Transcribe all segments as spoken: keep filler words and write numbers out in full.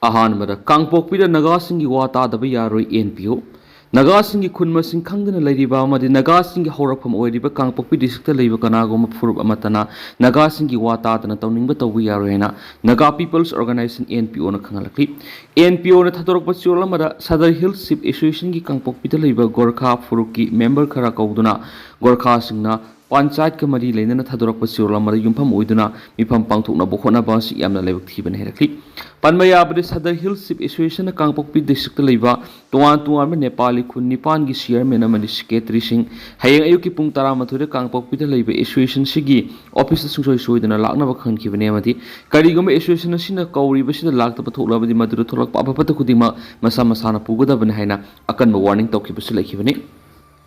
ꯑꯍꯥꯟꯕꯗ, ꯀꯥꯡꯄꯣꯛꯄꯤꯗ ꯅꯥꯒꯥꯁꯤꯡꯒꯤ ꯋꯥ ꯇꯥꯗꯕ ꯌꯥꯔꯣꯏ, ꯑꯦꯟ ꯄꯤ ꯑꯣ꯫ ꯅꯥꯒꯥꯁꯤꯡꯒꯤ ꯈꯨꯟ ꯃꯁꯤꯡ ꯈꯪꯗꯅ ꯂꯩꯔꯤꯕ ꯑꯃꯗꯤ ꯅꯥꯒꯥꯁꯤꯡꯒꯤ ꯍꯧꯔꯛꯐꯝ ꯑꯣꯏꯔꯤꯕ ꯀꯥꯡꯄꯣꯛꯄꯤ ꯗꯤꯁꯇ꯭ꯔꯤꯛꯇ ꯂꯩꯕ ꯀꯅꯥꯒꯨꯝꯕ ꯐꯨꯔꯨꯞ ꯑꯃꯠꯇꯅ ꯅꯥꯒꯥꯁꯤꯡꯒꯤ ꯋꯥ ꯇꯥꯗꯅ ꯇꯧꯅꯤꯡꯕ ꯇꯧꯕ ꯌꯥꯔꯣꯏ ꯍꯥꯏꯅ Naga peoples organization, N P ꯑꯣꯅ ꯈꯪꯍꯜꯂꯛꯂꯤ꯫ ꯑꯦꯟ ꯄꯤ ꯑꯣꯅ ꯊꯥꯗꯣꯔꯛꯄ ꯆꯦꯔꯣꯜ ꯑꯃꯗ, ꯁꯗꯔ ꯍꯤꯜꯁ ꯆꯤꯐ ꯑꯦꯁꯣꯁꯤꯌꯦꯁꯟꯒꯤ ꯀꯥꯡꯄꯣꯛꯄꯤꯗ ꯂꯩꯕ ꯒꯣꯔꯈꯥ ꯐꯨꯔꯨꯞꯀꯤ ꯃꯦꯝꯕꯔ ꯈꯔ ꯀꯧꯗꯨꯅ ꯒꯣꯔꯈꯥꯁꯤꯡꯅ ꯄꯟꯆꯥꯌꯠꯀ ꯃꯔꯤ ꯂꯩꯅꯅ ꯊꯥꯗꯣꯔꯛꯄ ꯆꯦꯔꯣꯜ ꯑꯃꯗ ꯌꯨꯝꯐꯝ ꯑꯣꯏꯗꯨꯅ ꯃꯤꯐꯝ ꯄꯥꯡꯊꯣꯛꯅꯕ ꯍꯣꯠꯅꯕ ꯑꯁꯤ ꯌꯥꯝꯅ ꯂꯥꯏꯕꯛ ꯊꯤꯕꯅꯤ ꯍꯥꯏꯔꯛꯂꯤ꯫ ꯄꯟꯕ ꯌꯥꯕꯗꯤ, ꯁꯗꯔ ꯍꯤꯜꯁ ꯆꯤꯐ ꯑꯦꯁꯣꯁꯤꯌꯦꯁꯟꯅ ꯀꯥꯡꯄꯣꯛꯄꯤ ꯗꯤꯁꯇ꯭ꯔꯤꯛꯇ ꯂꯩꯕ ꯇꯣꯉꯥꯟ ꯇꯣꯉꯥꯟꯕ ꯅꯦꯄꯥꯂꯤ ꯈꯨꯟ ꯅꯤꯄꯥꯟꯒꯤ ꯆꯤꯌꯔꯃꯦꯟ ꯑꯃꯗꯤ ꯁꯦꯀ꯭ꯔꯦꯇꯔꯤꯁꯤꯡ ꯍꯌꯦꯡ ꯑꯌꯨꯛꯀꯤ ꯄꯨꯡ ꯇꯔꯥꯃꯥꯊꯣꯏꯗ ꯀꯥꯡꯄꯣꯛꯄꯤꯗ ꯂꯩꯕ ꯑꯦꯁꯣꯁꯤꯌꯦꯁꯟꯁꯤꯒꯤ ꯑꯣꯐꯤꯁꯇ ꯁꯨꯡꯁꯣꯏ ꯁꯣꯏꯗꯅ ꯂꯥꯛꯅꯕ ꯈꯪꯍꯟꯈꯤꯕꯅꯤ ꯑꯃꯗꯤ ꯀꯔꯤꯒꯨꯝꯕ ꯑꯦꯁꯣꯁꯤꯌꯦꯁꯟ ꯑꯁꯤꯅ ꯀꯧꯔꯤꯕꯁꯤꯗ ꯂꯥꯛꯇꯕ ꯊꯣꯛꯂꯕꯗꯤ ꯃꯗꯨꯗ ꯊꯣꯛꯂꯛꯄ ꯑꯐ ꯐꯠꯇ ꯈꯨꯗꯤꯡꯃꯛ ꯃꯁꯥ ꯃꯁꯥꯅ ꯄꯨꯒꯗꯕꯅꯤ ꯍꯥꯏꯅ ꯑꯀꯟꯕ ꯋꯥꯔꯅꯤꯡ ꯇꯧꯈꯤꯕꯁꯨ ꯂꯩꯈꯤꯕꯅꯤ꯫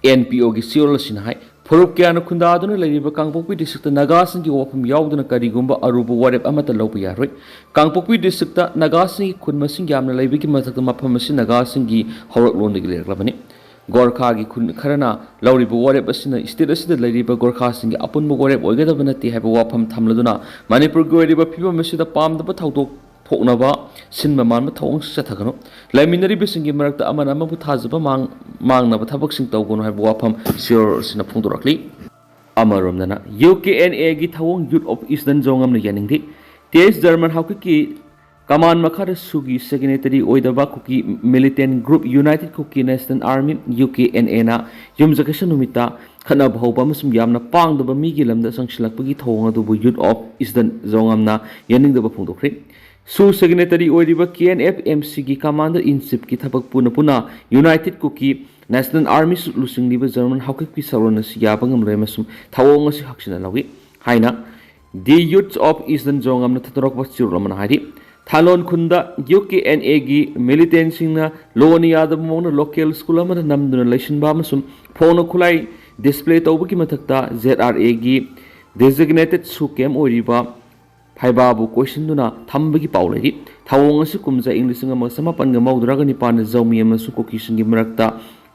ꯑꯦꯟ ꯄꯤ ꯑꯣꯒꯤ ꯆꯦꯔꯣꯜ ꯑꯁꯤꯅ ꯍꯥꯏ, ꯐꯨꯔꯨꯞ ꯀꯌꯥꯅ ꯈꯨꯟꯗꯥꯗꯨꯅ ꯂꯩꯔꯤꯕ ꯀꯥꯡꯄꯣꯛꯄꯤ ꯗꯤꯁꯇ꯭ꯔꯤꯛꯇ ꯅꯥꯒꯥꯁꯤꯡꯒꯤ ꯋꯥꯐꯝ ꯌꯥꯎꯗꯅ ꯀꯔꯤꯒꯨꯝꯕ ꯑꯔꯨꯕ ꯋꯥꯔꯦꯞ ꯑꯃꯠꯇ ꯂꯧꯕ ꯌꯥꯔꯣꯏ꯫ ꯀꯥꯡꯄꯣꯛꯄꯤ ꯗꯤꯁꯇ꯭ꯔꯤꯛꯇ ꯅꯥꯒꯥꯁꯤꯡꯒꯤ ꯈꯨꯟ ꯃꯁꯤꯡ ꯌꯥꯝꯅ ꯂꯩꯕꯒꯤ ꯃꯊꯛꯇ ꯃꯐꯝ ꯑꯁꯤ ꯅꯥꯒꯥꯁꯤꯡꯒꯤ ꯍꯧꯔꯛꯂꯣꯟꯗꯒꯤ ꯂꯩꯔꯛꯂꯕꯅꯤ꯫ ꯒꯣꯔꯈꯥꯒꯤ ꯈꯨꯟ ꯈꯔꯅ ꯂꯧꯔꯤꯕ ꯋꯥꯔꯦꯞ ꯑꯁꯤꯅ ꯁ꯭ꯇꯦꯠ ꯑꯁꯤꯗ ꯂꯩꯔꯤꯕ ꯒꯣꯔꯈꯥꯁꯤꯡꯒꯤ ꯑꯄꯨꯟꯕ ꯋꯥꯔꯦꯞ ꯑꯣꯏꯒꯗꯕ ꯅꯠꯇꯦ ꯍꯥꯏꯕ ꯋꯥꯐꯝ ꯊꯝꯂꯗꯨꯅ ꯃꯅꯤꯄꯨꯔꯒꯤ ꯑꯣꯏꯔꯤꯕ ꯐꯤꯕꯝ ꯑꯁꯤꯗ ꯄꯥꯝꯗꯕ ꯊꯧꯗꯣꯛ ꯊꯣꯛꯅꯕ ꯁꯤꯟꯕ ꯃꯥꯟꯕ ꯊꯧꯑꯣꯡꯁꯨ ꯆꯠꯊꯒꯅꯨ꯫ ꯂꯩꯃꯤꯟꯅꯔꯤꯕꯁꯤꯡꯒꯤ ꯃꯔꯛꯇ ꯑꯃꯅ ꯑꯃꯕꯨ ꯊꯥꯖꯕ ꯃꯥꯡ-, ꯃꯥꯡꯅꯕ ꯊꯕꯛꯁꯤꯡ ꯇꯧꯒꯅꯨ ꯍꯥꯏꯕ ꯋꯥꯐꯝ ꯆꯦꯔꯣꯜ ꯑꯁꯤꯅ ꯐꯣꯡꯗꯣꯔꯛꯂꯤ꯫ ꯑꯃꯔꯣꯝꯗꯅ, ꯌꯨ ꯀꯦ ꯑꯦꯟ ꯑꯦꯒꯤ ꯊꯧꯑꯣꯡ ꯌꯨꯠ ꯑꯣꯐ ꯏꯁꯇꯔꯟ ꯖꯣꯡꯉꯝꯅ ꯌꯥꯅꯤꯡꯗꯦ꯫ ꯇꯦꯖ ꯖꯔꯃꯟ ꯍꯥꯎꯀꯤꯞꯀꯤ ꯀꯃꯥꯟ ꯃꯈꯥꯗ ꯁꯨꯒꯤ ꯁꯤꯒꯅꯦꯇꯔꯤ ꯑꯣꯏꯗꯕ Kuki militant group united Kuki national army, U K N ꯑꯦꯅ ꯌꯨꯝꯁꯀꯩꯁ ꯅꯨꯃꯤꯠꯇ ꯈꯠꯅꯕ ꯍꯧꯕ ꯑꯃꯁꯨꯡ ꯌꯥꯝꯅ ꯄꯥꯡꯗꯕ ꯃꯤꯒꯤ ꯂꯝꯗ ꯆꯪꯁꯤꯜꯂꯛꯄꯒꯤ ꯊꯧꯑꯣꯡ ꯑꯗꯨꯕꯨ ꯌꯨꯠ ꯑꯣꯐ ꯏꯁꯇꯔꯟ ꯖꯣꯡꯉꯝꯅ ꯌꯥꯅꯤꯡꯗꯕ ꯐꯣꯡꯗꯣꯛꯈ꯭ꯔꯦ꯫ ꯁꯨ ꯁꯤꯒꯅꯦꯇꯔꯤ ꯑꯣꯏꯔꯤꯕ ꯀꯦ ꯑꯦꯟ ꯑꯦꯐ ꯑꯦꯝ ꯁꯤꯒꯤ ꯀꯃꯥꯟꯗꯔ ꯏꯟ ꯆꯤꯐꯀꯤ ꯊꯕꯛ ꯄꯨꯅ ꯄꯨꯅ United Kuki national army ꯂꯨꯆꯤꯡꯂꯤꯕ German ꯍꯥꯎꯀꯤꯞꯀꯤ ꯁꯛꯂꯣꯟ ꯑꯁꯤ ꯌꯥꯕ ꯉꯝꯂꯣꯏ ꯑꯃꯁꯨꯡ ꯊꯧꯑꯣꯡ ꯑꯁꯤ ꯍꯛꯆꯤꯟꯅ ꯂꯧꯏ ꯍꯥꯏꯅ ꯗꯤ ꯌꯨꯠꯁ ꯑꯣꯐ ꯏꯁꯇꯔꯟ ꯖꯣꯡꯉꯝꯅ ꯊꯥꯗꯣꯔꯛꯄ ꯆꯦꯔꯣꯜ ꯑꯃꯅ ꯍꯥꯏꯔꯤ꯫ ꯊꯥꯂꯣꯟ ꯈꯨꯟꯗ ꯌꯨ ꯀꯦ ꯑꯦꯟ ꯑꯦꯒꯤ ꯃꯤꯂꯤꯇꯦꯟꯁꯤꯡꯅ ꯂꯣꯟꯅ ꯌꯥꯗꯕ ꯃꯑꯣꯡꯗ ꯂꯣꯀꯦꯜ ꯁ꯭ꯀꯨꯜ ꯑꯃꯗ ꯅꯝꯗꯨꯅ ꯂꯩꯁꯤꯟꯕ ꯑꯃꯁꯨꯡ ꯐꯣꯡꯅ ꯈꯨꯠꯂꯥꯏ ꯗꯤꯁꯄ꯭ꯂꯦ ꯇꯧꯕꯒꯤ ꯃꯊꯛꯇ ꯖꯦꯗ ꯑꯥꯔ ꯑꯦꯒꯤ ꯗꯦꯖꯤꯒꯅꯦꯇꯦꯗ ꯁꯨ ꯀꯦꯝ ꯑꯣꯏꯔꯤꯕ ꯐꯥꯏꯕꯥꯕꯨ ꯀꯣꯏꯁꯤꯟꯗꯨꯅ ꯊꯝꯕꯒꯤ ꯄꯥꯎ ꯂꯩꯔꯤ꯫ ꯊꯧꯑꯣꯡ ꯑꯁꯤ ꯀꯨꯝꯖꯥ ꯏꯪ ꯂꯤꯁꯤꯡ ꯑꯃꯒ ꯆꯃꯥꯄꯟꯒ ꯃꯧꯗ꯭ꯔꯥꯒ ꯅꯤꯄꯥꯟꯗ ꯖꯧꯃꯤ ꯑꯃꯁꯨꯡ ꯀꯨꯀꯤꯁꯤꯡꯒꯤ ꯃꯔꯛꯇ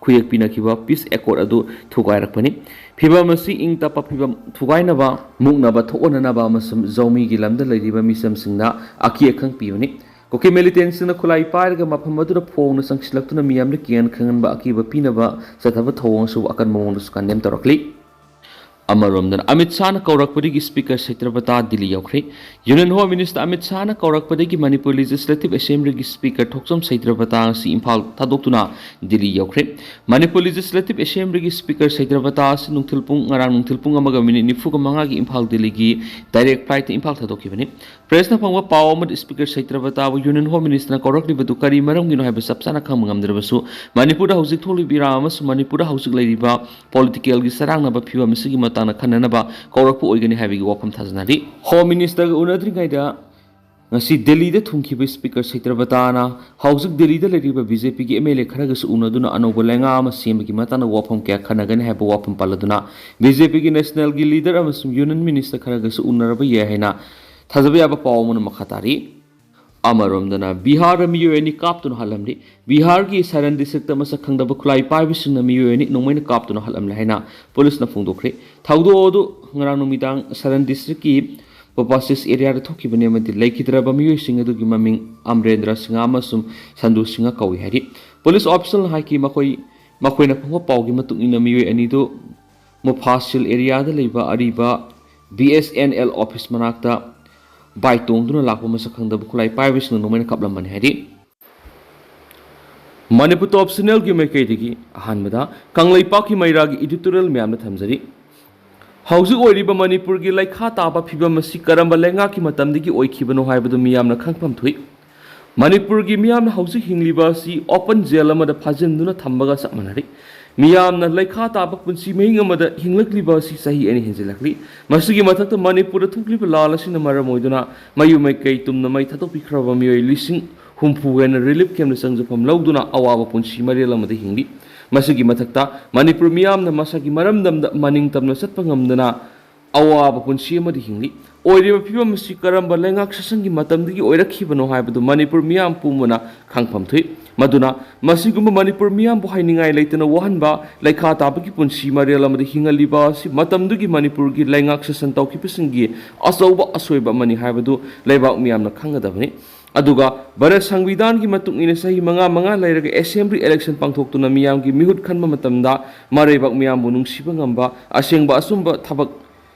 ꯈꯨꯌꯦꯛ ꯄꯤꯅꯈꯤꯕ ꯄꯤꯁ ꯑꯦꯀꯣꯔꯗ ꯑꯗꯨ ꯊꯨꯒꯥꯏꯔꯛꯄꯅꯤ꯫ ꯐꯤꯚꯝ ꯑꯁꯤ ꯏꯪ ꯇꯞꯄ ꯐꯤꯚꯝ ꯊꯨꯒꯥꯏꯅꯕ, ꯃꯨꯛꯅꯕ ꯊꯣꯛꯍꯟꯅꯅꯕ ꯑꯃꯁꯨꯡ ꯖꯧꯃꯤꯒꯤ ꯂꯝꯗ ꯂꯩꯔꯤꯕ ꯃꯤꯆꯝꯁꯤꯡꯗ ꯑꯀꯤ ꯑꯈꯪ ꯄꯤꯕꯅꯤ꯫ ꯀꯨꯀꯤ ꯃꯤꯂꯤꯇꯦꯟꯁꯤꯡꯅ ꯈꯨꯠꯂꯥꯏ ꯄꯥꯏꯔꯒ ꯃꯐꯝ ꯑꯗꯨꯗ ꯐꯣꯡꯅ ꯆꯪꯁꯤꯜꯂꯛꯇꯨꯅ ꯃꯤꯌꯥꯝꯗ ꯀꯤꯍꯟ ꯈꯪꯍꯟꯕ ꯑꯀꯤꯕ ꯄꯤꯅꯕ ꯆꯠꯊꯕ ꯊꯧꯑꯣꯡꯁꯨ ꯑꯀꯟꯕ ꯃꯑꯣꯡꯗꯁꯨ ꯀꯟꯗꯦꯝ ꯇꯧꯔꯛꯂꯤ꯫ ꯑꯃꯔꯣꯝꯗꯅ, ꯑꯃꯤꯠ ꯁꯥꯍꯅ ꯀꯧꯔꯛꯄꯗꯒꯤ ꯁ꯭ꯄꯤꯀꯔ ꯁꯩꯇ꯭ꯔꯕꯇꯥ ꯗꯤꯜꯂꯤ ꯌꯧꯈ꯭ꯔꯦ꯫ ꯌꯨꯅꯤꯌꯟ ꯍꯣꯝ ꯃꯤꯅꯤꯁꯇꯔ ꯑꯃꯤꯠ ꯁꯥꯍꯅ ꯀꯧꯔꯛꯄꯗꯒꯤ ꯃꯅꯤꯄꯨꯔ ꯂꯦꯖꯤꯁꯂꯦꯇꯤꯚ ꯑꯦꯁꯦꯝꯕ꯭ꯂꯤꯒꯤ ꯁ꯭ꯄꯤꯀꯔ ꯊꯣꯛꯆꯣꯝ ꯁꯩꯇ꯭ꯔꯕꯇꯥ ꯑꯁꯤ ꯏꯝꯐꯥꯜ ꯊꯥꯗꯣꯛꯇꯨꯅ ꯗꯤꯜꯂꯤ ꯌꯧꯈ꯭ꯔꯦ꯫ ꯃꯅꯤꯄꯨꯔ ꯂꯦꯖꯤꯁꯂꯦꯇꯤꯚ ꯑꯦꯁꯦꯝꯕ꯭ꯂꯤꯒꯤ ꯁ꯭ꯄꯤꯀꯔ ꯁꯩꯇ꯭ꯔꯕꯇꯥ ꯑꯁꯤ ꯅꯨꯡꯊꯤꯜ ꯄꯨꯡ, ꯉꯔꯥꯡ ꯅꯨꯡꯊꯤꯜ ꯄꯨꯡ ꯑꯃꯒ ꯃꯤꯅꯤꯠ ꯅꯤꯐꯨꯒ ꯃꯉꯥꯒꯤ ꯏꯝꯐꯥꯜ ꯗꯤꯜꯂꯤꯒꯤ ꯗꯥꯏꯔꯦꯛ ꯐ꯭ꯂꯥꯏꯠꯇ ꯏꯝꯐꯥꯜ ꯊꯥꯗꯣꯛꯈꯤꯕꯅꯤ꯫ ꯄ꯭ꯔꯦꯁꯅ ꯐꯪꯕ ꯄꯥꯎ ꯑꯃꯗ ꯁ꯭ꯄꯤꯀꯔ ꯁꯩꯇ꯭ꯔꯕꯇꯥꯕꯨ ꯌꯨꯅꯤꯌꯟ ꯍꯣꯝ ꯃꯤꯅꯤꯁꯇꯔꯅ ꯀꯧꯔꯛꯂꯤꯕꯗꯨ ꯀꯔꯤ ꯃꯔꯝꯒꯤꯅꯣ ꯍꯥꯏꯕ ꯆꯞ ꯆꯥꯅ ꯈꯪꯕ ꯉꯝꯗ꯭ꯔꯕꯁꯨ, ꯃꯅꯤꯄꯨꯔꯗ ꯍꯧꯖꯤꯛ ꯊꯣꯛꯂꯤꯕ ꯏꯔꯥꯡ ꯑꯃꯁꯨꯡ ꯃꯅꯤꯄꯨꯔꯗ ꯍꯧꯖꯤꯛ ꯂꯩꯔꯤꯕ ꯄꯣꯂꯤꯇꯤꯀꯦꯜꯒꯤ ꯆꯔꯥꯡꯅꯕ ꯐꯤꯕꯝ ꯑꯁꯤꯒꯤ ꯃꯇꯥꯡꯗ ꯈꯟꯅꯅꯕ ꯀꯧꯔꯛꯄ ꯑꯣꯏꯒꯅꯤ ꯍꯥꯏꯕꯒꯤ ꯋꯥꯐꯝ ꯊꯥꯖꯅꯔꯤ꯫ ꯍꯣꯝ ꯃꯤꯅꯤꯁꯇꯔꯒ ꯎꯅꯗ꯭ꯔꯤꯉꯩꯗ ꯉꯁꯤ ꯗꯦꯜꯂꯤꯗ ꯊꯨꯡꯈꯤꯕ ꯁ꯭ꯄꯤꯀꯔ ꯁꯩꯇ꯭ꯔꯕꯇꯥꯅ ꯍꯧꯖꯤꯛ ꯗꯦꯜꯂꯤꯗ ꯂꯩꯔꯤꯕ ꯕꯤ ꯖꯦ ꯄꯤꯒꯤ ꯑꯦꯝ ꯑꯦꯜ ꯑꯦ ꯈꯔꯒꯁꯨ ꯎꯅꯗꯨꯅ ꯑꯅꯧꯕ ꯂꯩꯉꯥꯛ ꯑꯃ ꯁꯦꯝꯕꯒꯤ ꯃꯇꯥꯡꯗ ꯋꯥꯐꯝ ꯀꯌꯥ ꯈꯟꯅꯒꯅꯤ ꯍꯥꯏꯕ ꯋꯥꯐꯝ ꯄꯜꯂꯗꯨꯅ, ꯕꯤ ꯖꯦ ꯄꯤꯒꯤ ꯅꯦꯁꯅꯦꯜꯒꯤ ꯂꯤꯗꯔ ꯑꯃꯁꯨꯡ ꯌꯨꯅꯤꯌꯟ ꯃꯤꯅꯤꯁꯇꯔ ꯈꯔꯒꯁꯨ ꯎꯅꯔꯕ ꯌꯥꯏ ꯍꯥꯏꯅ ꯊꯥꯖꯕ ꯌꯥꯕ ꯄꯥꯎ ꯑꯃꯅ ꯃꯈꯥ ꯇꯥꯔꯤ꯫ ꯑꯃꯔꯣꯝꯗꯅ, ꯕꯤꯍꯥꯔꯗ ꯃꯤꯑꯣꯏ ꯑꯅꯤ ꯀꯥꯞꯇꯨꯅ ꯍꯥꯠꯂꯝꯂꯤ꯫ ꯕꯤꯍꯥꯔꯒꯤ ꯁꯥꯔꯟ ꯗꯤꯁꯇ꯭ꯔꯤꯛꯇ ꯃꯁꯛ ꯈꯪꯗꯕ ꯈꯨꯠꯂꯥꯏ ꯄꯥꯏꯕꯁꯤꯡꯅ ꯃꯤꯑꯣꯏ ꯑꯅꯤ ꯅꯣꯡꯃꯩꯅ ꯀꯥꯞꯇꯨꯅ ꯍꯥꯠꯂꯝꯂꯦ ꯍꯥꯏꯅ ꯄꯨꯂꯤꯁꯅ ꯐꯣꯡꯗꯣꯛꯈ꯭ꯔꯦ꯫ ꯊꯧꯗꯣꯛ ꯑꯗꯨ ꯉꯔꯥꯡ ꯅꯨꯃꯤꯗꯥꯡ ꯁꯥꯔꯟ ꯗꯤꯁꯇ꯭ꯔꯤꯛꯀꯤ ꯄꯣꯄꯥꯁꯤꯁ ꯑꯦꯔꯤꯌꯥꯗ ꯊꯣꯛꯈꯤꯕꯅꯤ ꯑꯃꯗꯤ ꯂꯩꯈꯤꯗ꯭ꯔꯕ ꯃꯤꯑꯣꯏꯁꯤꯡ ꯑꯗꯨꯒꯤ ꯃꯃꯤꯡ ꯑꯃꯔꯦꯟꯗ꯭ꯔ ꯁꯤꯡꯍ ꯑꯃꯁꯨꯡ ꯁꯟꯗꯨ ꯁꯤꯡꯍ ꯀꯧꯏ ꯍꯥꯏꯔꯤ꯫ ꯄꯨꯂꯤꯁ ꯑꯣꯐꯤꯁꯤꯌꯦꯜꯅ ꯍꯥꯏꯈꯤ, ꯃꯈꯣꯏ, ꯃꯈꯣꯏꯅ ꯐꯪꯕ ꯄꯥꯎꯒꯤ ꯃꯇꯨꯡ ꯏꯟꯅ ꯃꯤꯑꯣꯏ ꯑꯅꯤꯗꯨ ꯃꯨꯐꯥꯁꯤꯜ ꯑꯦꯔꯤꯌꯥꯗ ꯂꯩꯕ ꯑꯔꯤꯕ B S N L office ꯃꯅꯥꯛꯇ ꯕꯥꯏꯛ ꯇꯣꯡꯗꯨꯅ ꯂꯥꯛꯄ ꯃꯁꯛ ꯈꯪꯗꯕ ꯈꯨꯠꯂꯥꯏ ꯄꯥꯏꯕꯁꯤꯡꯅ ꯅꯣꯡꯃꯩꯅ ꯀꯥꯞꯂꯝꯕꯅꯤ ꯍꯥꯏꯔꯤ꯫ ꯃꯅꯤꯄꯨꯔ ꯇꯣꯞ ꯆꯦꯅꯦꯜꯒꯤ ꯃꯥꯏꯀꯩꯗꯒꯤ ꯑꯍꯥꯟꯕꯗ ꯀꯪꯂꯩꯄꯥꯛꯀꯤ ꯃꯩꯔꯥꯒꯤ ꯏꯗꯤꯇꯣꯔꯤꯌꯦꯜ ꯃꯌꯥꯝꯗ ꯊꯝꯖꯔꯤ꯫ ꯍꯧꯖꯤꯛ ꯑꯣꯏꯔꯤꯕ ꯃꯅꯤꯄꯨꯔꯒꯤ ꯂꯩꯈꯥ ꯇꯥꯕ ꯐꯤꯕꯝ ꯑꯁꯤ ꯀꯔꯝꯕ ꯂꯩꯉꯥꯛꯀꯤ ꯃꯇꯝꯗꯒꯤ ꯑꯣꯏꯈꯤꯕꯅꯣ ꯍꯥꯏꯕꯗꯨ ꯃꯤꯌꯥꯝꯅ ꯈꯪꯐꯝ ꯊꯣꯛꯏ꯫ ꯃꯅꯤꯄꯨꯔꯒꯤ ꯃꯤꯌꯥꯝꯅ ꯍꯧꯖꯤꯛ ꯍꯤꯡꯂꯤꯕ ꯑꯁꯤ ꯑꯣꯄꯟ ꯖꯦꯜ ꯑꯃꯗ ꯐꯥꯖꯤꯟꯗꯨꯅ ꯊꯝꯕꯒ ꯆꯞ ꯃꯥꯟꯅꯔꯦ꯫ ꯃꯤꯌꯥꯝꯅ ꯂꯩꯈꯥ ꯇꯥꯕ ꯄꯨꯟꯁꯤ ꯃꯍꯤꯡ ꯑꯃꯗ ꯍꯤꯡꯂꯛꯂꯤꯕ ꯑꯁꯤ ꯆꯍꯤ ꯑꯅꯤ ꯍꯦꯟꯖꯤꯜꯂꯛꯂꯤ꯫ ꯃꯁꯤꯒꯤ ꯃꯊꯛꯇ ꯃꯅꯤꯄꯨꯔꯗ ꯊꯣꯛꯂꯤꯕ ꯂꯥꯟ ꯑꯁꯤꯅ ꯃꯔꯝ ꯑꯣꯏꯗꯨꯅ ꯃꯌꯨꯝ ꯃꯩꯀꯩ ꯇꯨꯝꯅ ꯃꯩ ꯊꯥꯗꯣꯛꯄꯤꯈ꯭ꯔꯕ ꯃꯤꯑꯣꯏ ꯂꯤꯁꯤꯡ ꯍꯨꯝꯐꯨ ꯍꯦꯟꯅ ꯔꯤꯂꯤꯐ ꯀꯦꯝꯞꯇ ꯆꯪꯖꯐꯝ ꯂꯧꯗꯨꯅ ꯑꯋꯥꯕ ꯄꯨꯟꯁꯤ ꯃꯔꯦꯜ ꯑꯃꯗ ꯍꯤꯡꯂꯤ꯫ ꯃꯁꯤꯒꯤ ꯃꯊꯛꯇ ꯃꯅꯤꯄꯨꯔ ꯃꯤꯌꯥꯝꯅ ꯃꯁꯥꯒꯤ ꯃꯔꯝꯗꯝꯗ ꯃꯅꯤꯡ ꯇꯝꯅ ꯆꯠꯄ ꯉꯝꯗꯅ ꯑꯋꯥꯕ ꯄꯨꯟꯁꯤ ꯑꯃꯗ ꯍꯤꯡꯂꯤ꯫ ꯑꯣꯏꯔꯤꯕ ꯐꯤꯕꯝ ꯑꯁꯤ ꯀꯔꯝꯕ ꯂꯩꯉꯥꯛ ꯁꯥꯁꯟꯒꯤ ꯃꯇꯝꯗꯒꯤ ꯑꯣꯏꯔꯛꯈꯤꯕꯅꯣ ꯍꯥꯏꯕꯗꯨ ꯃꯅꯤꯄꯨꯔ ꯃꯤꯌꯥꯝ ꯄꯨꯝꯕꯅ ꯈꯪꯐꯝ ꯊꯣꯛꯏ꯫ ꯃꯗꯨꯅ ꯃꯁꯤꯒꯨꯝꯕ ꯃꯅꯤꯄꯨꯔ ꯃꯤꯌꯥꯝꯕꯨ ꯍꯥꯏꯅꯤꯡꯉꯥꯏ ꯂꯩꯇꯅ ꯋꯥꯍꯟꯕ, ꯂꯩꯈꯥ ꯇꯥꯕꯒꯤ ꯄꯨꯟꯁꯤ ꯃꯔꯦꯜ ꯑꯃꯗ ꯍꯤꯡꯍꯜꯂꯤꯕ ꯑꯁꯤ ꯃꯇꯝꯗꯨꯒꯤ ꯃꯅꯤꯄꯨꯔꯒꯤ ꯂꯩꯉꯥꯛ ꯁꯥꯁꯟ ꯇꯧꯈꯤꯕꯁꯤꯡꯒꯤ ꯑꯆꯧꯕ ꯑꯁꯣꯏꯕ ꯑꯃꯅꯤ ꯍꯥꯏꯕꯗꯨ ꯂꯩꯕꯥꯛ ꯃꯤꯌꯥꯝꯅ ꯈꯪꯒꯗꯕꯅꯤ꯫ ꯑꯗꯨꯒ ꯚꯥꯔꯠ ꯁꯪꯕꯤꯙꯥꯟꯒꯤ ꯃꯇꯨꯡ ꯏꯟꯅ ꯆꯍꯤ ꯃꯉꯥ ꯃꯉꯥ ꯂꯩꯔꯒ assembly election ꯄꯥꯡꯊꯣꯛꯇꯨꯅ ꯃꯤꯌꯥꯝꯒꯤ ꯃꯤꯍꯨꯠ ꯈꯟꯕ ꯃꯇꯝꯗ ꯃꯔꯩꯕꯥꯛ ꯃꯤꯌꯥꯝꯕꯨ ꯅꯨꯡꯁꯤꯕ ꯉꯝꯕ, ꯑꯁꯦꯡꯕ ꯑꯆꯨꯝꯕ ꯊꯕꯛ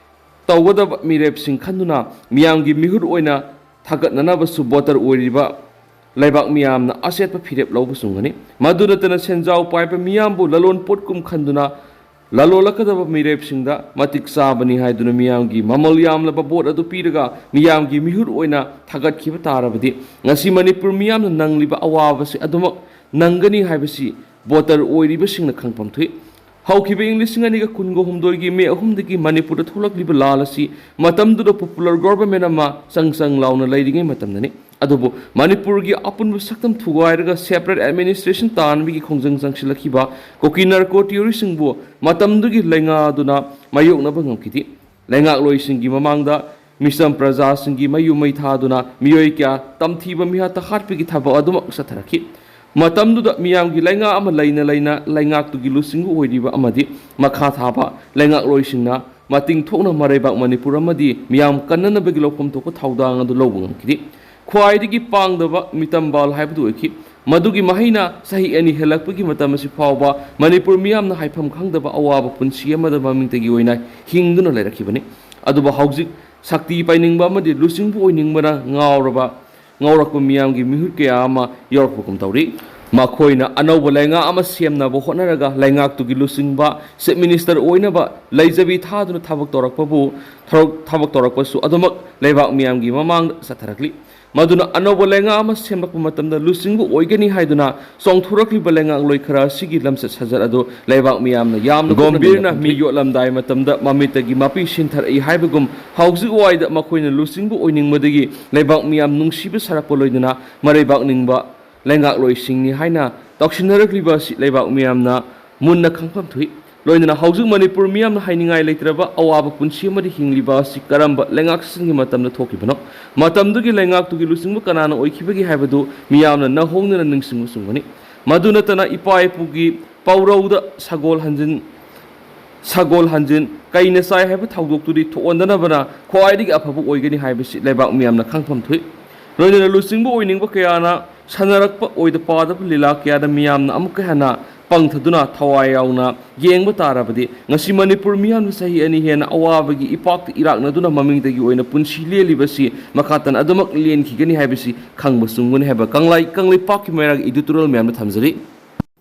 ꯇꯧꯒꯗꯕ ꯃꯤꯔꯦꯞꯁꯤꯡ ꯈꯟꯗꯨꯅ ꯃꯤꯌꯥꯝꯒꯤ ꯃꯤꯍꯨꯠ ꯑꯣꯏꯅ ꯊꯥꯒꯠꯅꯅꯕꯁꯨ voter ꯑꯣꯏꯔꯤꯕ ꯂꯩꯕꯥꯛ ꯃꯤꯌꯥꯝꯅ ꯑꯆꯦꯠꯄ ꯐꯤꯔꯦꯞ ꯂꯧꯕ ꯆꯨꯝꯒꯅꯤ꯫ ꯃꯗꯨ ꯅꯠꯇꯅ ꯁꯦꯟꯖꯥꯎ ꯄꯥꯏꯕ ꯃꯤꯌꯥꯝꯕꯨ ꯂꯂꯣꯟ ꯄꯣꯠꯀꯨꯝ ꯈꯟꯗꯨꯅ ꯂꯂꯣꯜꯂꯛꯀꯗꯕ ꯃꯤꯔꯦꯞꯁꯤꯡꯗ ꯃꯇꯤꯛ ꯆꯥꯕꯅꯤ ꯍꯥꯏꯗꯨꯅ ꯃꯤꯌꯥꯝꯒꯤ ꯃꯃꯜ ꯌꯥꯝꯂꯕ vote ꯑꯗꯨ ꯄꯤꯔꯒ ꯃꯤꯌꯥꯝꯒꯤ ꯃꯤꯍꯨꯠ ꯑꯣꯏꯅ ꯊꯥꯒꯠꯈꯤꯕ ꯇꯥꯔꯕꯗꯤ ꯉꯁꯤ ꯃꯅꯤꯄꯨꯔ ꯃꯤꯌꯥꯝꯅ ꯅꯪꯂꯤꯕ ꯑꯋꯥꯕꯁꯤ ꯑꯗꯨꯃꯛ ꯅꯪꯒꯅꯤ ꯍꯥꯏꯕꯁꯤ voter ꯑꯣꯏꯔꯤꯕꯁꯤꯡꯅ ꯈꯪꯐꯝ ꯊꯣꯛꯏ꯫ ꯍꯧꯈꯤꯕ ꯏꯪ ꯂꯤꯁꯤꯡ ꯑꯅꯤꯒ ꯀꯨꯟꯒ ꯍꯨꯝꯗꯣꯏꯒꯤ ꯃꯦ ꯑꯍꯨꯝꯗꯒꯤ ꯃꯅꯤꯄꯨꯔꯗ ꯊꯣꯛꯂꯛꯂꯤꯕ ꯂꯥꯜ ꯑꯁꯤ ꯃꯇꯝꯗꯨꯗ popular government ꯑꯃ ꯆꯪ ꯆꯪ ꯂꯥꯎꯅ ꯂꯩꯔꯤꯉꯩ ꯃꯇꯝꯗꯅꯤ꯫ ꯑꯗꯨꯕꯨ ꯃꯅꯤꯄꯨꯔꯒꯤ ꯑꯄꯨꯟꯕ ꯁꯛꯇꯝ ꯊꯨꯒꯥꯏꯔꯒ separate administration ꯇꯥꯟꯕꯒꯤ ꯈꯣꯡꯖꯪ ꯆꯪꯁꯤꯜꯂꯛꯈꯤꯕ ꯀꯨꯀꯤ narco terroristꯁꯤꯡꯕꯨ ꯃꯇꯝꯗꯨꯒꯤ ꯂꯩꯉꯥꯗꯨꯅ ꯃꯥꯌꯣꯛꯅꯕ ꯉꯝꯈꯤꯗꯦ꯫ ꯂꯩꯉꯥꯛꯂꯣꯏꯁꯤꯡꯒꯤ ꯃꯃꯥꯡꯗ ꯃꯤꯆꯝ ꯄ꯭ꯔꯖꯥꯁꯤꯡꯒꯤ ꯃꯌꯨꯝ ꯃꯩ ꯊꯥꯗꯨꯅ ꯃꯤꯑꯣꯏ ꯀꯌꯥ ꯇꯝꯊꯤꯕ ꯃꯤꯍꯥꯠꯇ ꯍꯥꯠꯄꯒꯤ ꯊꯕꯛ ꯑꯗꯨꯃꯛ ꯆꯠꯊꯔꯛꯈꯤ꯫ ꯃꯇꯝꯗꯨꯗ ꯃꯤꯌꯥꯝꯒꯤ ꯂꯩꯉꯥꯛ ꯑꯃ ꯂꯩꯅ ꯂꯩꯅ ꯂꯩꯉꯥꯛꯇꯨꯒꯤ ꯂꯨꯆꯤꯡꯕ ꯑꯣꯏꯔꯤꯕ ꯑꯃꯗꯤ ꯃꯈꯥ ꯊꯥꯕ ꯂꯩꯉꯥꯛꯂꯣꯏꯁꯤꯡꯅ ꯃꯇꯤꯡ ꯊꯣꯛꯅ ꯃꯔꯩꯕꯥꯛ ꯃꯅꯤꯄꯨꯔ ꯑꯃꯗꯤ ꯃꯤꯌꯥꯝ ꯀꯟꯅꯅꯕꯒꯤ ꯂꯧꯐꯝ ꯊꯣꯛꯄ ꯊꯧꯗꯥꯡ ꯑꯗꯨ ꯂꯧꯕ ꯉꯝꯈꯤꯗꯦ꯫ ꯈ꯭ꯋꯥꯏꯗꯒꯤ ꯄꯥꯡꯗꯕ ꯃꯤꯇꯝꯕꯥꯜ ꯍꯥꯏꯕꯗꯨ ꯑꯣꯏꯈꯤ꯫ ꯃꯗꯨꯒꯤ ꯃꯍꯩꯅ ꯆꯍꯤ ꯑꯅꯤ ꯍꯦꯜꯂꯛꯄꯒꯤ ꯃꯇꯝ ꯑꯁꯤ ꯐꯥꯎꯕ ꯃꯅꯤꯄꯨꯔ ꯃꯤꯌꯥꯝꯅ ꯍꯥꯏꯐꯝ ꯈꯪꯗꯕ ꯑꯋꯥꯕ ꯄꯨꯟꯁꯤ ꯑꯃꯗ ꯃꯃꯤꯡꯇꯒꯤ ꯑꯣꯏꯅ ꯍꯤꯡꯗꯨꯅ ꯂꯩꯔꯛꯈꯤꯕꯅꯤ꯫ ꯑꯗꯨꯕꯨ ꯍꯧꯖꯤꯛ ꯁꯛꯇꯤ ꯄꯥꯏꯅꯤꯡꯕ ꯑꯃꯗꯤ ꯂꯨꯆꯤꯡꯕ ꯑꯣꯏꯅꯤꯡꯕꯅ ꯉꯥꯎꯔꯕ ꯉꯥꯎꯔꯛꯄ ꯃꯤꯌꯥꯝꯒꯤ ꯃꯤꯍꯨꯠ ꯀꯌꯥ ꯑꯃ ꯌꯥꯎꯔꯛꯄꯒꯨꯝ ꯇꯧꯔꯤ꯫ ꯃꯈꯣꯏꯅ ꯑꯅꯧꯕ ꯂꯩꯉꯥꯛ ꯑꯃ ꯁꯦꯝꯅꯕ ꯍꯣꯠꯅꯔꯒ ꯂꯩꯉꯥꯛꯇꯨꯒꯤ ꯂꯨꯆꯤꯡꯕ chief minister ꯑꯣꯏꯅꯕ ꯂꯩꯖꯕꯤ ꯊꯥꯗꯨꯅ ꯊꯕꯛ ꯇꯧꯔꯛꯄꯕꯨ ꯊꯕꯛ ꯊꯕꯛ ꯇꯧꯔꯛꯄꯁꯨ ꯑꯗꯨꯃꯛ ꯂꯩꯕꯥꯛ ꯃꯤꯌꯥꯝꯒꯤ ꯃꯃꯥꯡꯗ ꯆꯠꯊꯔꯛꯂꯤ꯫ ꯃꯗꯨꯅ ꯑꯅꯧꯕ ꯂꯩꯉꯥꯛ ꯑꯃ ꯁꯦꯝꯂꯛꯄ ꯃꯇꯝꯗ ꯂꯨꯆꯤꯡꯕ ꯑꯣꯏꯒꯅꯤ ꯍꯥꯏꯗꯨꯅ ꯆꯣꯡꯊꯣꯔꯛꯂꯤꯕ ꯂꯩꯉꯥꯛꯂꯣꯏ ꯈꯔ ꯑꯁꯤꯒꯤ ꯂꯝꯆꯠ ꯁꯥꯖꯠ ꯑꯗꯨ ꯂꯩꯕꯥꯛ ꯃꯤꯌꯥꯝꯅ ꯌꯥꯝꯅ ꯒꯣꯝꯚꯤꯔꯅ ꯃꯤ ꯌꯣꯠꯂꯝꯗꯥꯏ ꯃꯇꯝꯗ ꯃꯃꯤꯠꯇꯒꯤ ꯃꯄꯤ ꯁꯤꯟꯊꯔꯛꯏ ꯍꯥꯏꯕꯒꯨꯝ ꯍꯧꯖꯤꯛ ꯋꯥꯏꯗ ꯃꯈꯣꯏꯅ ꯂꯨꯆꯤꯡꯕ ꯑꯣꯏꯅꯤꯡꯕꯗꯒꯤ ꯂꯩꯕꯥꯛ ꯃꯤꯌꯥꯝ ꯅꯨꯡꯁꯤꯕ ꯁꯥꯔꯛꯄ ꯂꯣꯏꯅꯅ ꯃꯔꯩꯕꯥꯛ ꯅꯤꯡꯕ ꯂꯩꯉꯥꯛꯂꯣꯏꯁꯤꯡꯅꯤ ꯍꯥꯏꯅ ꯇꯧꯁꯤꯟꯅꯔꯛꯂꯤꯕ ꯑꯁꯤ ꯂꯩꯕꯥꯛ ꯃꯤꯌꯥꯝꯅ ꯃꯨꯟꯅ ꯈꯪꯐꯝ ꯊꯣꯛꯏ꯫ ꯂꯣꯏꯅꯅ ꯍꯧꯖꯤꯛ ꯃꯅꯤꯄꯨꯔ ꯃꯤꯌꯥꯝꯅ ꯍꯥꯏꯅꯤꯡꯉꯥꯏ ꯂꯩꯇ꯭ꯔꯕ ꯑꯋꯥꯕ ꯄꯨꯟꯁꯤ ꯑꯃꯗ ꯍꯤꯡꯂꯤꯕ ꯑꯁꯤ ꯀꯔꯝꯕ ꯂꯩꯉꯥꯛꯁꯤꯡꯒꯤ ꯃꯇꯝꯗ ꯊꯣꯛꯈꯤꯕꯅꯣ? ꯃꯇꯝꯗꯨꯒꯤ ꯂꯩꯉꯥꯛꯇꯨꯒꯤ ꯂꯨꯆꯤꯡꯕ ꯀꯅꯥꯅ ꯑꯣꯏꯈꯤꯕꯒꯦ ꯍꯥꯏꯕꯗꯨ ꯃꯤꯌꯥꯝꯅ ꯅꯧꯍꯧꯅꯅ ꯅꯤꯡꯁꯤꯡꯕ ꯆꯨꯝꯒꯅꯤ꯫ ꯃꯗꯨ ꯅꯠꯇꯅ ꯏꯄꯥ ꯏꯄꯨꯒꯤ ꯄꯥꯎꯔꯧꯗ ꯁꯒꯣꯜ ꯍꯟꯖꯤꯟ ꯁꯒꯣꯜ ꯍꯟꯖꯤꯟ ꯀꯩꯅ ꯆꯥꯏ ꯍꯥꯏꯕ ꯊꯧꯗꯣꯛꯇꯨꯗꯤ ꯊꯣꯛꯍꯟꯗꯅꯕꯅ ꯈ꯭ꯋꯥꯏꯗꯒꯤ ꯑꯐꯕ ꯑꯣꯏꯒꯅꯤ ꯍꯥꯏꯕꯁꯤ ꯂꯩꯕꯥꯛ ꯃꯤꯌꯥꯝꯅ ꯈꯪꯐꯝ ꯊꯣꯛꯏ꯫ ꯂꯣꯏꯅꯅ ꯂꯨꯆꯤꯡꯕ ꯑꯣꯏꯅꯤꯡꯕ ꯀꯌꯥꯅ ꯁꯥꯟꯅꯔꯛꯄ ꯑꯣꯏꯗ ꯄꯥꯗꯕ ꯂꯤꯂꯥ ꯀꯌꯥꯗ ꯃꯤꯌꯥꯝꯅ ꯑꯃꯨꯛꯀ ꯍꯦꯟꯅ ꯄꯪꯊꯗꯨꯅ ꯊꯋꯥꯏ ꯌꯥꯎꯅ ꯌꯦꯡꯕ ꯇꯥꯔꯕꯗꯤ, ꯉꯁꯤ ꯃꯅꯤꯄꯨꯔ ꯃꯤꯌꯥꯝꯅ ꯆꯍꯤ ꯑꯅꯤ ꯍꯦꯟꯅ ꯑꯋꯥꯕꯒꯤ ꯏꯄꯥꯛꯇ ꯏꯔꯥꯛꯅꯗꯨꯅ ꯃꯃꯤꯡꯗꯒꯤ ꯑꯣꯏꯅ ꯄꯨꯟꯁꯤ ꯂꯦꯜꯂꯤꯕꯁꯤ ꯃꯈꯥ ꯇꯥꯅ ꯑꯗꯨꯃꯛ ꯂꯦꯟꯈꯤꯒꯅꯤ ꯍꯥꯏꯕꯁꯤ ꯈꯪꯕ ꯆꯨꯝꯒꯅꯤ ꯍꯥꯏꯕ ꯀꯪꯂꯩ ꯀꯪꯂꯩꯄꯥꯛꯀꯤ ꯃꯩꯔꯥꯒꯤ editorial ꯃꯌꯥꯝꯗ ꯊꯝꯖꯔꯤ꯫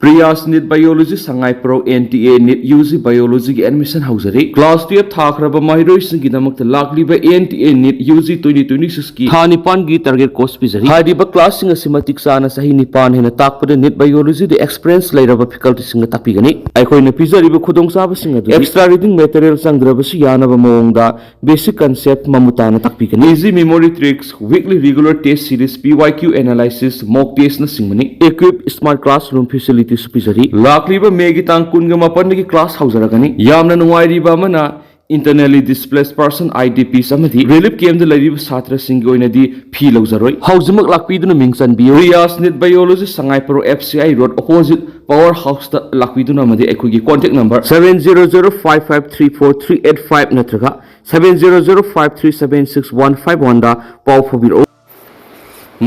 Preyas NEET biology Sangaiprou N T A NEET U G ꯕꯥꯏꯑꯣꯂꯣꯖꯤꯒꯤ ꯑꯦꯗꯃꯤꯁꯟ ꯍꯧꯖꯔꯤ꯫ ꯀ꯭ꯂꯥꯁ ꯇꯨꯌꯦꯜꯞ ꯊꯥꯈ꯭ꯔꯕ ꯃꯍꯩꯔꯣꯏꯁꯤꯡꯒꯤꯗꯃꯛꯇ ꯂꯥꯛꯂꯤꯕ N T A NEET U G twenty twenty ꯁꯤꯛꯁꯀꯤ ꯊꯥ ꯅꯤꯄꯥꯟꯒꯤ target course ꯄꯤꯖꯔꯤ꯫ ꯍꯥꯏꯔꯤꯕ ꯀ꯭ꯂꯥꯁꯁꯤꯡ ꯑꯁꯤ ꯃꯇꯤꯛ ꯆꯥꯅ ꯆꯍꯤ ꯅꯤꯄꯥꯟ ꯍꯦꯟꯅ ꯇꯥꯛꯄꯗ ꯅꯤꯠ ꯕꯥꯏꯑꯣꯂꯣꯖꯤꯗ experience ꯂꯩꯔꯕ facultyꯁꯤꯡꯅ ꯇꯥꯛꯄꯤꯒꯅꯤ꯫ ꯑꯩꯈꯣꯏꯅ ꯄꯤꯖꯔꯤꯕ ꯈꯨꯗꯣꯡꯆꯥꯕꯁꯤꯡ ꯑꯗꯨ extra reading material ꯆꯪꯗ꯭ꯔꯕꯁꯨ ꯌꯥꯅꯕ ꯃꯑꯣꯡꯗ basic concept ꯃꯃꯨꯠ ꯇꯥꯅ ꯇꯥꯛꯄꯤꯒꯅꯤ꯫ Easy memory tricks, weekly regular test series, P Y Q analysis, mock testꯅꯆꯤꯡꯕꯅꯤ꯫ Equip smart classroom facilitiesꯁꯨ ꯄꯤꯖꯔꯤ꯫ ꯂꯥꯛꯂꯤꯕ ꯃꯦꯒꯤ ꯇꯥꯡ ꯀꯨꯟꯒ ꯃꯥꯄꯟꯗꯒꯤ class ꯍꯧꯖꯔꯒꯅꯤ꯫ ꯌꯥꯝꯅ ꯅꯨꯡꯉꯥꯏꯔꯤꯕ ꯑꯃꯅ, internally displaced person, I D Ps ꯑꯃꯗꯤ relief campꯇ ꯂꯩꯔꯤꯕ ꯁꯥꯇ꯭ꯔꯁꯤꯡꯒꯤ ꯑꯣꯏꯅꯗꯤ fee ꯂꯧꯖꯔꯣꯏ꯫ ꯍꯧꯖꯤꯛꯃꯛ ꯂꯥꯛꯄꯤꯗꯨꯅ ꯃꯤꯡ ꯆꯟꯕꯤꯌꯨ꯫ Preyas NEET biology Sangaiprou F C I road opposite power houseꯇ ꯂꯥꯛꯄꯤꯗꯨꯅ ꯑꯃꯗꯤ ꯑꯩꯈꯣꯏꯒꯤ contact number seven zero zero five five three four three eight five ꯅꯠꯇ꯭ꯔꯒ seven zero zero five three seven six one five oneꯗ ꯄꯥꯎ ꯐꯥꯎꯕꯤꯔꯛꯎ꯫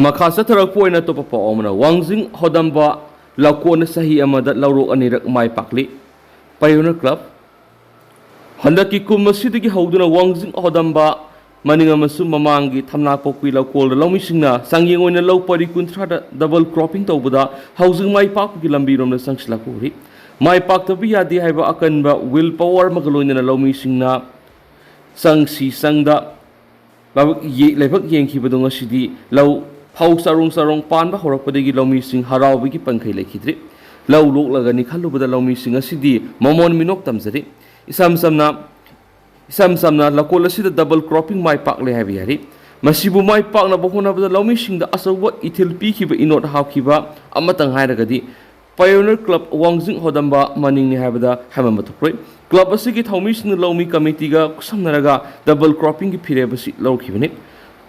ꯃꯈꯥ ꯆꯠꯊꯔꯛꯄ ꯑꯣꯏꯅ ꯑꯇꯣꯞꯄ ꯄꯥꯎ ꯑꯃꯅ, ꯋꯥꯡꯖꯤꯡ ꯍꯣꯗꯝꯕ ꯂꯧꯀꯣꯟꯅ ꯆꯍꯤ ꯑꯃꯗ ꯂꯧꯔꯣꯛ ꯑꯅꯤꯔꯛ ꯃꯥꯏ ꯄꯥꯛꯂꯤ꯫ Pioneer Club꯫ ꯍꯟꯗꯛꯀꯤ ꯀꯨꯝ ꯑꯁꯤꯗꯒꯤ ꯍꯧꯗꯨꯅ ꯋꯥꯡꯖꯤꯡ ꯍꯣꯗꯝꯕ ꯃꯅꯤꯡ ꯑꯃꯁꯨꯡ ꯃꯃꯥꯡꯒꯤ ꯊꯝꯅꯥꯄꯣꯛꯄꯤ ꯂꯧꯀꯣꯜꯗ ꯂꯧꯃꯤꯁꯤꯡꯅ ꯆꯥꯡꯌꯦꯡ ꯑꯣꯏꯅ ꯂꯧ ꯄꯔꯤ ꯀꯨꯟꯊ꯭ꯔꯥꯗ double cropping ꯇꯧꯕꯗ ꯍꯧꯖꯤꯛ ꯃꯥꯏ ꯄꯥꯛꯄꯒꯤ ꯂꯝꯕꯤꯔꯣꯝꯗ ꯆꯪꯁꯤꯜꯂꯛꯄ ꯎꯔꯤ꯫ ꯃꯥꯏ ꯄꯥꯛꯇꯕ ꯌꯥꯗꯦ ꯍꯥꯏꯕ ꯑꯀꯟꯕ will power ꯑꯃꯒ ꯂꯣꯏꯅꯅ ꯂꯧꯃꯤꯁꯤꯡꯅ ꯆꯪꯁꯤ ꯆꯪꯗ ꯂꯥꯏꯕꯛ ꯌꯦ-, ꯂꯥꯏꯕꯛ ꯌꯦꯡꯈꯤꯕꯗꯣ ꯉꯁꯤꯗꯤ ꯂꯧ ꯐꯧ ꯆꯔꯣꯡ ꯆꯔꯣꯡ ꯄꯥꯟꯕ ꯍꯧꯔꯛꯄꯗꯒꯤ ꯂꯧꯃꯤꯁꯤꯡ ꯍꯔꯥꯎꯕꯒꯤ ꯄꯟꯈꯩ ꯂꯩꯈꯤꯗ꯭ꯔꯤ꯫ ꯂꯧ ꯂꯣꯛꯂꯒꯅꯤ ꯈꯜꯂꯨꯕꯗ ꯂꯧꯃꯤꯁꯤꯡ ꯑꯁꯤꯗꯤ ꯃꯃꯣꯟ ꯃꯤꯅꯣꯛ ꯇꯝꯖꯔꯤ꯫ ꯏꯁꯝ ꯁꯝꯅ, ꯏꯁꯝ ꯁꯝꯅ ꯂꯧꯀꯣꯜ ꯑꯁꯤꯗ double cropping ꯃꯥꯏ ꯄꯥꯛꯂꯦ ꯍꯥꯏꯕ ꯌꯥꯔꯤ꯫ ꯃꯁꯤꯕꯨ ꯃꯥꯏ ꯄꯥꯛꯅꯕ ꯍꯣꯠꯅꯕꯗ ꯂꯧꯃꯤꯁꯤꯡꯗ ꯑꯆꯧꯕ ꯏꯊꯤꯜ ꯄꯤꯈꯤꯕ ꯏꯅꯣꯠ ꯍꯥꯞꯈꯤꯕ ꯑꯃꯇꯪ ꯍꯥꯏꯔꯒꯗꯤ Pioneer Club ꯋꯥꯡꯖꯤꯡ ꯍꯣꯗꯝꯕ ꯃꯅꯤꯡꯅꯤ ꯍꯥꯏꯕꯗ ꯍꯥꯏꯃꯟꯕ ꯊꯣꯛꯂꯣꯏ꯫ Club ꯑꯁꯤꯒꯤ ꯊꯧꯃꯤꯁꯤꯡꯅ ꯂꯧꯃꯤ committeeꯒ ꯈꯨꯠꯁꯝꯅꯔꯒ double croppingꯒꯤ ꯐꯤꯔꯦꯞ ꯑꯁꯤ ꯂꯧꯈꯤꯕꯅꯤ꯫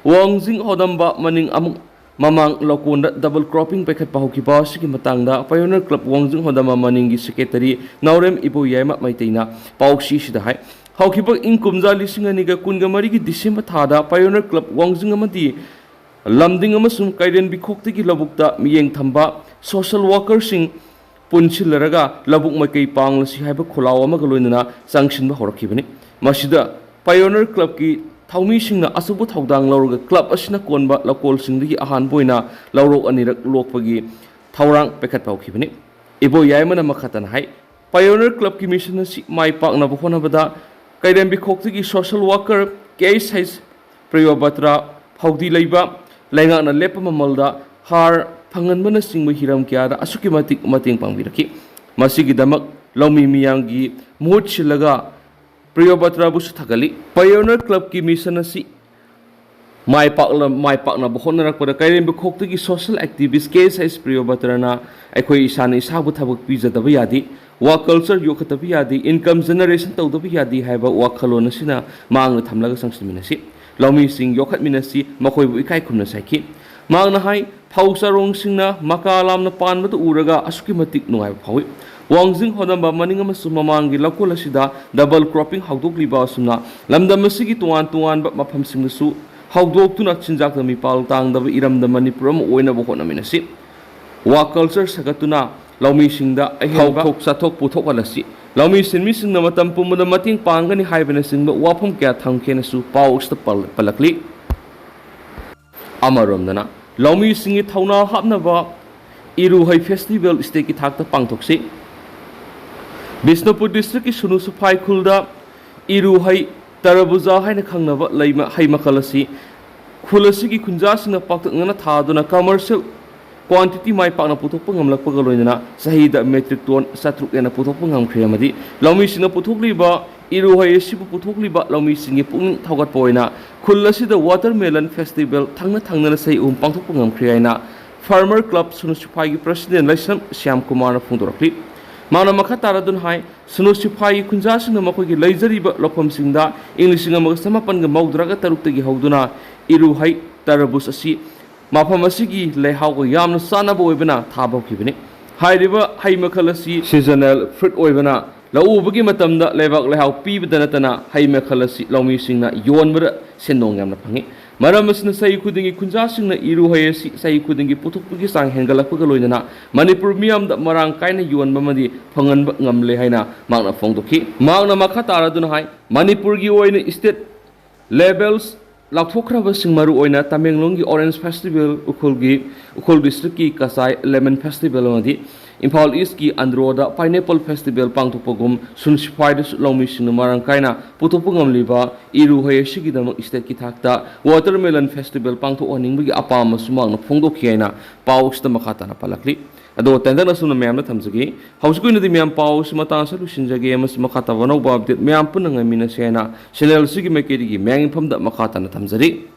ꯋꯥꯡꯖꯤꯡ ꯍꯣꯗꯝꯕ ꯃꯅꯤꯡ ꯑꯃꯨꯛ ꯃꯃꯥꯡ ꯂꯧꯀꯣꯟꯗ double cropping ꯄꯥꯏꯈꯠꯄ ꯍꯧꯈꯤꯕ ꯑꯁꯤꯒꯤ ꯃꯇꯥꯡꯗ Pioneer Club ꯋꯥꯡꯖꯤꯡ ꯍꯣꯗꯝꯕ ꯃꯅꯤꯡꯒꯤ secretary ꯅꯥꯎꯔꯦꯝ ꯏꯕꯣꯌꯥꯏꯃ ꯃꯩꯇꯩꯅ ꯄꯥꯎꯆꯦꯁꯤꯗ ꯍꯥꯏ꯫ ꯍꯧꯈꯤꯕ ꯏꯪ ꯀꯨꯝꯖꯥ ꯂꯤꯁꯤꯡ ꯑꯅꯤꯒ ꯀꯨꯟꯒ ꯃꯔꯤꯒꯤ December ꯊꯥꯗ Pioneer Club ꯋꯥꯡꯖꯤꯡ ꯑꯃꯗꯤ ꯂꯝꯗꯤꯡ ꯑꯃꯁꯨꯡ ꯀꯩꯔꯦꯟ ꯕꯤꯈꯣꯛꯇꯒꯤ ꯂꯧꯕꯨꯛꯇ ꯃꯤꯠꯌꯦꯡ ꯊꯝꯕ ꯁꯣꯁꯦꯜ ꯋꯥꯀꯔꯁꯤꯡ ꯄꯨꯟꯁꯤꯜꯂꯔꯒ ꯂꯧꯕꯨꯛ ꯃꯥꯏꯀꯩ ꯄꯥꯡꯂꯁꯤ ꯍꯥꯏꯕ ꯈꯣꯜꯂꯥꯎ ꯑꯃꯒ ꯂꯣꯏꯅꯅ ꯆꯪꯁꯤꯟꯕ ꯍꯧꯔꯛꯈꯤꯕꯅꯤ꯫ ꯃꯁꯤꯗ ꯄꯥꯏꯑꯣꯅꯤꯌꯔ ꯀ꯭ꯂꯕꯀꯤ ꯊꯧꯃꯤꯁꯤꯡꯅ ꯑꯆꯧꯕ ꯊꯧꯗꯥꯡ ꯂꯧꯔꯒ ꯀ꯭ꯂꯕ ꯑꯁꯤꯅ ꯀꯣꯟꯕ ꯂꯧꯀꯣꯜꯁꯤꯡꯗꯒꯤ ꯑꯍꯥꯟꯕ ꯑꯣꯏꯅ ꯂꯧꯔꯣꯛ ꯑꯅꯤꯔꯛ ꯂꯣꯛꯄꯒꯤ ꯊꯧꯔꯥꯡ ꯄꯥꯏꯈꯠꯄ ꯍꯧꯈꯤꯕꯅꯤ꯫ ꯏꯕꯣ ꯌꯥꯏꯃꯅ ꯃꯈꯥ ꯇꯥꯅ ꯍꯥꯏ, ꯄꯥꯏꯑꯣꯅꯤꯌꯔ ꯀ꯭ꯂꯕꯀꯤ ꯃꯤꯁꯟ ꯑꯁꯤ ꯃꯥꯏ ꯄꯥꯛꯅꯕ ꯍꯣꯠꯅꯕꯗ ꯀꯩꯔꯦꯝꯕꯤꯈꯣꯛꯇꯒꯤ ꯁꯣꯁꯦꯜ ꯋꯥꯀꯔ ꯀꯦ ꯑꯦꯁ ꯑꯩꯆ ꯄ꯭ꯔꯤꯌꯣꯕꯇ꯭ꯔ ꯐꯧꯗꯤ ꯂꯩꯕ ꯂꯩꯉꯥꯛꯅ ꯂꯦꯞꯄ ꯃꯃꯜꯗ ꯍꯥꯔ ꯐꯪꯍꯟꯕꯅꯆꯤꯡꯕ ꯍꯤꯔꯝ ꯀꯌꯥꯗ ꯑꯁꯨꯛꯀꯤ ꯃꯇꯤꯛ ꯃꯇꯦꯡ ꯄꯥꯡꯕꯤꯔꯛꯈꯤ꯫ ꯃꯁꯤꯒꯤꯗꯃꯛ ꯂꯧꯃꯤ ꯃꯤꯌꯥꯝꯒꯤ ꯃꯍꯨꯠ ꯁꯤꯜꯂꯒ ꯄ꯭ꯔꯤꯌꯣꯕꯇ꯭ꯔꯕꯨꯁꯨ ꯊꯥꯒꯠꯂꯤ꯫ ꯄꯥꯏꯑꯣꯅꯤꯌꯔ ꯀ꯭ꯂꯕꯀꯤ ꯃꯤꯁꯟ ꯑꯁꯤ ꯃꯥꯏ ꯄꯥꯛꯂ-, ꯃꯥꯏ ꯄꯥꯛꯅꯕ ꯍꯣꯠꯅꯔꯛꯄꯗ ꯀꯩꯔꯦꯝꯕꯤꯈꯣꯛꯇꯒꯤ ꯁꯣꯁꯦꯜ ꯑꯦꯛꯇꯤꯚꯤꯁ ꯀꯦ ꯑꯦꯁ ꯑꯩꯆ ꯄ꯭ꯔꯤꯌꯣꯕꯇ꯭ꯔꯅ ꯑꯩꯈꯣꯏ ꯏꯁꯥꯅ ꯏꯁꯥꯕꯨ ꯊꯕꯛ ꯄꯤꯖꯗꯕ ꯌꯥꯗꯦ, ꯋꯥ ꯀꯜꯆꯔ ꯌꯣꯛꯈꯠꯇꯕ ꯌꯥꯗꯦ, ꯏꯟꯀꯝ ꯖꯦꯅꯦꯔꯦꯁꯟ ꯇꯧꯗꯕ ꯌꯥꯗꯦ ꯍꯥꯏꯕ ꯋꯥꯈꯜꯂꯣꯟ ꯑꯁꯤꯅ ꯃꯥꯡꯗ ꯊꯝꯂꯒ ꯆꯪꯁꯤꯟꯃꯤꯟꯅꯁꯤ꯫ ꯂꯧꯃꯤꯁꯤꯡ ꯌꯣꯛꯈꯠꯃꯤꯟꯅꯁꯤ, ꯃꯈꯣꯏꯕꯨ ꯏꯀꯥꯏ ꯈꯨꯝꯅꯁꯤ ꯍꯥꯏꯈꯤ꯫ ꯃꯍꯥꯛꯅ ꯍꯥꯏ, ꯐꯧ ꯆꯥꯔꯣꯡꯁꯤꯡꯅ ꯃꯀꯥ ꯂꯥꯝꯅ ꯄꯥꯟꯕꯗꯨ ꯎꯔꯒ ꯑꯁꯨꯛꯀꯤ ꯃꯇꯤꯛ ꯅꯨꯡꯉꯥꯏꯕ ꯐꯥꯎꯏ꯫ ꯋꯥꯡꯖꯤꯡ ꯍꯣꯗꯝꯕ ꯃꯅꯤꯡ ꯑꯃꯁꯨꯡ ꯃꯃꯥꯡꯒꯤ ꯂꯧꯀꯣꯜ ꯑꯁꯤꯗ ꯗꯕꯜ ꯀ꯭ꯔꯣꯞꯄꯤꯡ ꯍꯧꯗꯣꯛꯂꯤꯕ ꯑꯁꯨꯝꯅ ꯂꯝꯗꯝ ꯑꯁꯤꯒꯤ ꯇꯣꯉꯥꯟ ꯇꯣꯉꯥꯟꯕ ꯃꯐꯝꯁꯤꯡꯗꯁꯨ ꯍꯧꯗꯣꯛꯇꯨꯅ ꯆꯤꯟꯖꯥꯛꯇ ꯃꯤꯄꯥꯜ ꯇꯥꯡꯗꯕ ꯏꯔꯝꯗꯝ ꯃꯅꯤꯄꯨꯔ ꯑꯃ ꯑꯣꯏꯅꯕ ꯍꯣꯠꯅꯃꯤꯟꯅꯁꯤ꯫ ꯋꯥ ꯀꯜꯆꯔ ꯁꯥꯒꯠꯇꯨꯅ ꯂꯧꯃꯤꯁꯤꯡꯗ ꯑꯍꯦꯟꯕ ꯍꯧꯊꯣꯛ ꯆꯥꯊꯣꯛ ꯄꯨꯊꯣꯛꯍꯜꯂꯁꯤ꯫ ꯂꯧꯃꯤ ꯁꯤꯟꯃꯤꯁꯤꯡꯅ ꯃꯇꯝ ꯄꯨꯝꯕꯗ ꯃꯇꯦꯡ ꯄꯥꯡꯒꯅꯤ ꯍꯥꯏꯕꯅꯆꯤꯡꯕ ꯋꯥꯐꯝ ꯀꯌꯥ ꯊꯝꯈꯤꯅꯁꯨ ꯄꯥꯎ ꯑꯁꯤꯗ ꯄꯜ-, ꯄꯜꯂꯛꯂꯤ꯫ ꯑꯃꯔꯣꯝꯗꯅ ꯂꯧꯃꯤꯁꯤꯡꯒꯤ ꯊꯧꯅꯥ ꯍꯥꯞꯅꯕ ꯏꯔꯨꯍꯩ ꯐꯦꯁꯇꯤꯚꯦꯜ ꯁ꯭ꯇꯦꯠꯀꯤ ꯊꯥꯛꯇ ꯄꯥꯡꯊꯣꯛꯁꯤ꯫ ꯕꯤꯁꯅꯨꯄꯨꯔ ꯗꯤꯁꯇ꯭ꯔꯤꯛꯀꯤ ꯁꯨꯅꯨ ꯁꯨꯐꯥꯏ ꯈꯨꯜꯗ ꯏꯔꯨꯍꯩ ꯇꯔꯕꯨꯖꯥ ꯍꯥꯏꯅ ꯈꯪꯅꯕ ꯂꯩ ꯃ-, ꯍꯩ ꯃꯈꯜ ꯑꯁꯤ ꯈꯨꯜ ꯑꯁꯤꯒꯤ ꯈꯨꯟꯖꯥꯁꯤꯡꯅ ꯄꯥꯛꯇꯛꯅꯅ ꯊꯥꯗꯨꯅ ꯀꯃꯔꯁꯤꯌꯦꯜ ꯀ꯭ꯋꯥꯟꯇꯤꯇꯤ ꯃꯥꯏ ꯄꯥꯛꯅ ꯄꯨꯊꯣꯛꯄ ꯉꯝꯂꯛꯄꯒ ꯂꯣꯏꯅꯅ ꯆꯍꯤꯗ ꯃꯦꯇ꯭ꯔꯤꯛ ꯇꯣꯟ ꯆꯥꯇ꯭ꯔꯨꯛ ꯍꯦꯟꯅ ꯄꯨꯊꯣꯛꯄ ꯉꯝꯈ꯭ꯔꯦ ꯑꯃꯗꯤ ꯂꯧꯃꯤꯁꯤꯡꯅ ꯄꯨꯊꯣꯛꯂꯤꯕ ꯏꯔꯨꯍꯩ ꯑꯁꯤꯕꯨ ꯄꯨꯊꯣꯛꯂꯤꯕ ꯂꯧꯃꯤꯁꯤꯡꯒꯤ ꯄꯨꯛꯅꯤꯡ ꯊꯧꯒꯠꯄ ꯑꯣꯏꯅ ꯈꯨꯜ ꯑꯁꯤꯗ ꯋꯥꯇꯔꯃꯦꯂꯟ ꯐꯦꯁꯇꯤꯚꯦꯜ ꯊꯪꯅ ꯊꯪꯅꯅ ꯆꯍꯤ ꯑꯍꯨꯝ ꯄꯥꯡꯊꯣꯛꯄ ꯉꯝꯈ꯭ꯔꯦ ꯍꯥꯏꯅ ꯐꯥꯔꯃꯔ ꯀ꯭ꯂꯕ ꯁꯨꯅꯨ ꯁꯤꯐꯥꯏꯒꯤ ꯄ꯭ꯔꯁꯤꯗꯦꯟ ꯂꯥꯏꯁ꯭ꯔꯝ ꯁ꯭ꯌꯥꯝ ꯀꯨꯃꯥꯔꯅ ꯐꯣꯡꯗꯣꯔꯛꯂꯤ꯫ ꯃꯥꯅ ꯃꯈꯥ ꯇꯥꯔꯗꯨꯅ ꯍꯥꯏ, ꯁꯨꯅꯨ ꯁꯤꯐꯥꯏꯒꯤ ꯈꯨꯟꯖꯥꯁꯤꯡꯅ ꯃꯈꯣꯏꯒꯤ ꯂꯩꯖꯔꯤꯕ ꯂꯧꯐꯝꯁꯤꯡꯗ ꯏꯪ ꯂꯤꯁꯤꯡ ꯑꯃꯒ ꯆꯃꯥꯄꯟꯒ ꯃꯧꯗ꯭ꯔꯥꯒ ꯇꯔꯨꯛꯇꯒꯤ ꯍꯧꯗꯨꯅ ꯏꯔꯨꯍꯩ ꯇꯔꯕꯨꯖ ꯑꯁꯤ ꯃꯐꯝ ꯑꯁꯤꯒꯤ ꯂꯩꯍꯥꯎꯒ ꯌꯥꯝꯅ ꯆꯥꯟꯅꯕ ꯑꯣꯏꯕꯅ ꯊꯥꯕ ꯍꯧꯈꯤꯕꯅꯤ꯫ ꯍꯥꯏꯔꯤꯕ ꯍꯩ ꯃꯈꯜ ꯑꯁꯤ ꯁꯤꯖꯅꯦꯜ ꯐ꯭ꯔꯨꯏꯠ ꯑꯣꯏꯕꯅ ꯂꯧ ꯎꯕꯒꯤ ꯃꯇꯝꯗ ꯂꯩꯕꯥꯛ ꯂꯩꯍꯥꯎ ꯄꯤꯕꯗ ꯅꯠꯇꯅ ꯍꯩ ꯃꯈꯜ ꯑꯁꯤ ꯂꯧꯃꯤꯁꯤꯡꯅ ꯌꯣꯟꯕꯗ ꯁꯦꯟꯗꯣꯡ ꯌꯥꯝꯅ ꯐꯪꯏ꯫ ꯃꯔꯝ ꯑꯁꯤꯅ ꯆꯍꯤ ꯈꯨꯗꯤꯡꯒꯤ ꯈꯨꯟꯖꯥꯁꯤꯡꯅ ꯏꯔꯨ ꯍꯩ ꯑꯁꯤ ꯆꯍꯤ ꯈꯨꯗꯤꯡꯒꯤ ꯄꯨꯊꯣꯛꯄꯒꯤ ꯆꯥꯡ ꯍꯦꯟꯒꯠꯂꯛꯄꯒ ꯂꯣꯏꯅꯅ ꯃꯅꯤꯄꯨꯔ ꯃꯤꯌꯥꯝꯗ ꯃꯔꯥꯡ ꯀꯥꯏꯅ ꯌꯣꯟꯕ ꯑꯃꯗꯤ ꯐꯪꯍꯟꯕ ꯉꯝꯂꯦ ꯍꯥꯏꯅ ꯃꯍꯥꯛꯅ ꯐꯣꯡꯗꯣꯛꯈꯤ꯫ ꯃꯍꯥꯛꯅ ꯃꯈꯥ ꯇꯥꯔꯗꯨꯅ ꯍꯥꯏ, ꯃꯅꯤꯄꯨꯔꯒꯤ ꯑꯣꯏꯅ state labels ꯂꯥꯎꯊꯣꯛꯈ꯭ꯔꯕꯁꯤꯡ, ꯃꯔꯨꯑꯣꯏꯅ ꯇꯃꯦꯡꯂꯣꯡꯒꯤ Orange Festival, ꯎꯈ꯭ꯔꯨꯜꯒꯤ, ꯎꯈ꯭ꯔꯨꯜ district ꯀꯤ ꯀꯆꯥꯏ Lemon Festival ꯑꯃꯗꯤ ꯏꯝꯐꯥꯜ East ꯀꯤ ꯑꯟꯗ꯭ꯔꯣꯗ Pineapple Festival ꯄꯥꯡꯊꯣꯛꯄꯒꯨꯝ ꯁꯨꯟ ꯁꯤꯐꯥꯏꯗꯁꯨ ꯂꯧꯃꯤꯁꯤꯡꯅ ꯃꯔꯥꯡ ꯀꯥꯏꯅ ꯄꯨꯊꯣꯛꯄ ꯉꯝꯂꯤꯕ ꯏꯔꯨ ꯍꯩ ꯑꯁꯤꯒꯤꯗꯃꯛ state ꯀꯤ ꯊꯥꯛꯇ Watermelon Festival ꯄꯥꯡꯊꯣꯛꯍꯟꯅꯤꯡꯕꯒꯤ ꯑꯄꯥꯝꯕꯁꯨ ꯃꯍꯥꯛꯅ ꯐꯣꯡꯗꯣꯛꯈꯤ ꯍꯥꯏꯅ ꯄꯥꯎ ꯑꯁꯤꯗ ꯃꯈꯥ ꯇꯥꯅ ꯄꯜꯂꯛꯂꯤ꯫ ꯑꯗꯣ ꯇꯦꯟꯇꯛꯅ ꯑꯁꯨꯝꯅ ꯃꯌꯥꯝꯗ ꯊꯝꯖꯒꯦ꯫ ꯍꯧꯖꯤꯛꯀꯤ ꯑꯣꯏꯅꯗꯤ ꯃꯌꯥꯝ ꯄꯥꯎ ꯑꯁꯤ ꯃꯇꯥꯡ ꯑꯁꯤꯗ ꯂꯣꯏꯁꯤꯟꯖꯒꯦ꯫ ꯃꯁꯤ ꯃꯈꯥ ꯇꯥꯕ ꯑꯅꯧꯕ update ꯃꯌꯥꯝ ꯄꯨꯟꯅ ꯉꯥꯏꯃꯤꯟꯅꯁꯦ ꯍꯥꯏꯅ channel ꯑꯁꯤꯒꯤ ꯃꯥꯏꯀꯩꯗꯒꯤ ꯃꯌꯥꯝꯒꯤ ꯃꯐꯝꯗ ꯃꯈꯥ ꯇꯥꯅ ꯊꯝꯖꯔꯤ꯫